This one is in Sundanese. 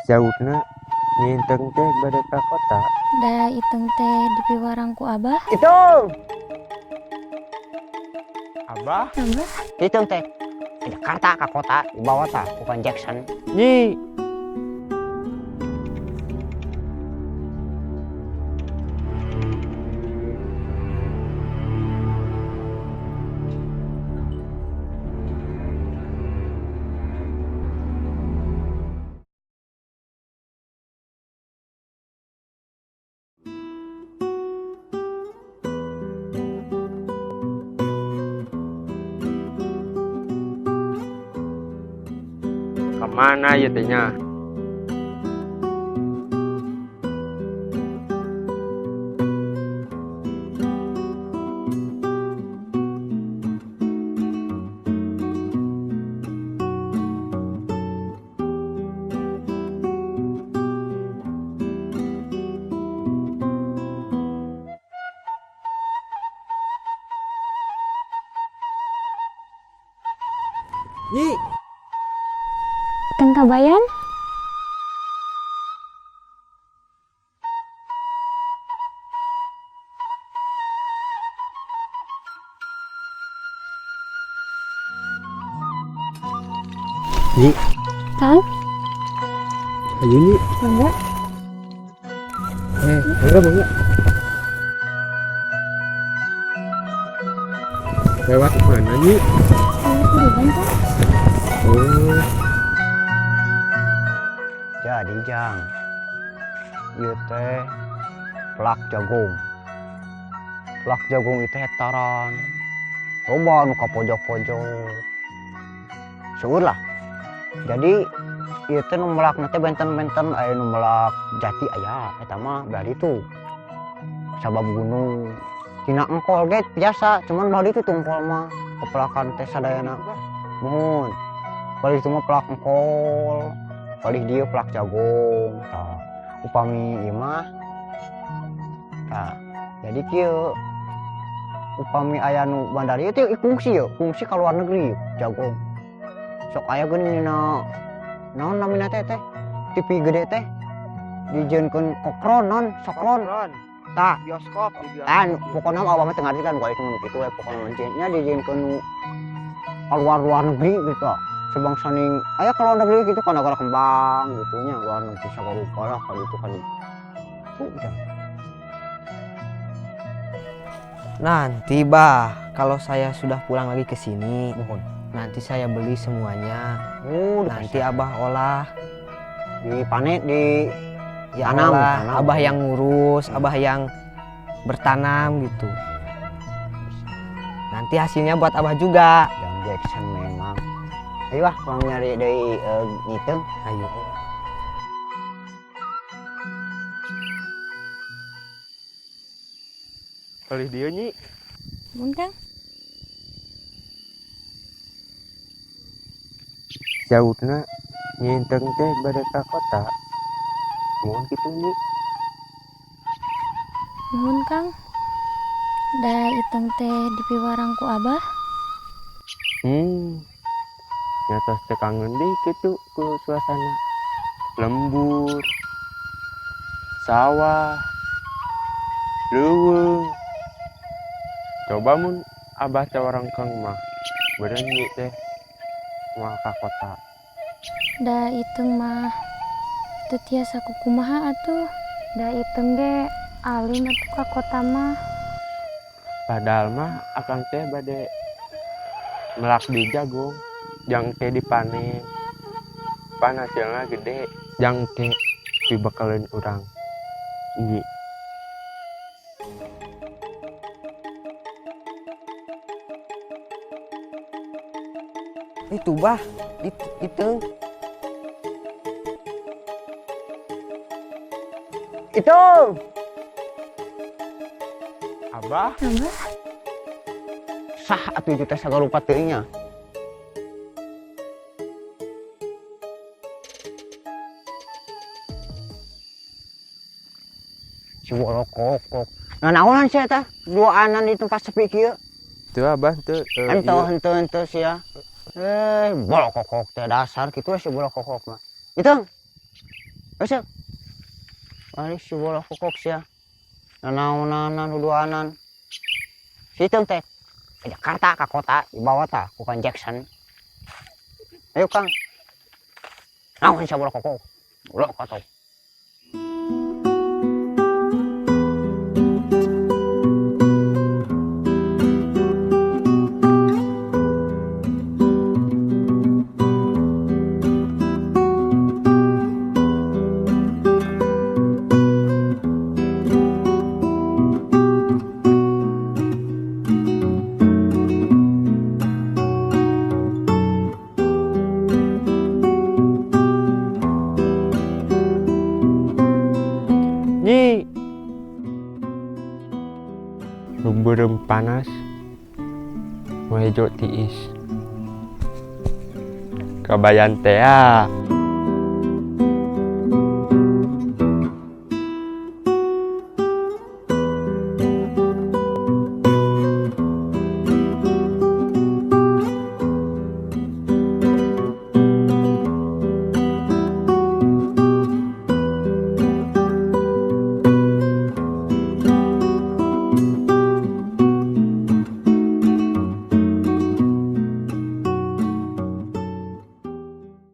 Saurna Nyi Iteung teh bade ka kota. Da Iteung teh dipiwarang ku Abah. Itu. Abah. Abah. Itu teh. Ke Jakarta ke kota dibawa tah bukan Jackson. Nyi. Kemana ya teh nya? Nyi. Teng kabayan? Nyi. Kang? Ayo, Nyi. Mangga. Eh, mangga, mangga. Lewat mana, Nyi? Lewat Kuripan, Kang. Oh. Jadi jang, ieu teh pelak jagung. Pelak jagung itu hektaran. Loba nu ka pojok-pojok. Seueur lah. Jadi ieu teh nu melakna teh benten-benten, aya nu melak jati aya, eta mah berarti itu. Sabab gunung. Tina engkol ge biasa, cuman bari itu tungkol mah pepelakan teh sadayana. Muhun. Palih itu mah pelak engkol, palih dieu pelak jagung. Tah, upami ieu mah tah, jadi kieu upami aya nu bandar ieu teh kungsi yeuh, kungsi ka luar negeri yeuh, jagung. Sok aya geuning dina naon namina teh teh? TV gede teh dijieunkeun kokron non, sokron. Tah, bioskop, di bioskop. Kan pokona mah awak mah teu ngarti kan ku nu kitu we pokona mah nya dijieunkeun nu keluar luar negeri gitu. Sebangsa ning aya ke luar negeri gitu ka negara kembang gitu nya, luar negeri sagarupa lah ka ditu ka ditu. Tuh, udah. Nanti, Bah, kalau saya sudah pulang lagi ke sini, Mohon. Nanti saya beli semuanya. Oh, nanti Abah olah. Dipanen, di Ya, tanam, olah. Tanam. Abah yang ngurus, Abah yang bertanam gitu. Nanti hasilnya buat Abah juga. Jang Jackson memang. Ayo ah, pulang nyari dari ngitung. Ayo. Palih dieu, Nyi. Mun, Kang. Saurna Nyi Iteung teh bade ka kota. Muhun kitu, Nyi. Muhun, Kang. Da Iteung teh dipiwarang ku Abah. Nya tos teu kangen deui kitu ku suasana lembur, sawah, leuweung. Coba mun Abah teh warangkeng mah, beureun Nyi teh moal ka kota. Da Iteung mah teu tiasa kukumaha atuh. Da Iteung ge alim atuh ka kota mah. Padahal mah akang teh bade melak di jagung, jang teh dipanen. Pan hasilna gede, jang teh dibekaleun urang. Nyi. Itu, Bah, itu. Itu. Abah. Abah. Sah atuh itu teh sagarupa teuing nya. Si bolokokok. Nah, naonan sia teh? Duaanan di tempat sepi kieu. Teu, Abah, teu, Henteu, ieu. Henteu, henteu sia. Eh, bolokokok teh dasar kitu si bolokokok mah. Itu. Geus. Ari si bola kokok sia. Nanaonanan duduanan. Si Iteung teh ke Jakarta ka kota dibawa tah ku Kang Jackson. Ayo Kang. Naon sia bola kokok? Ulah atuh. Nyi. Beureum panas. Nu hejo tiis. Kabayan tea.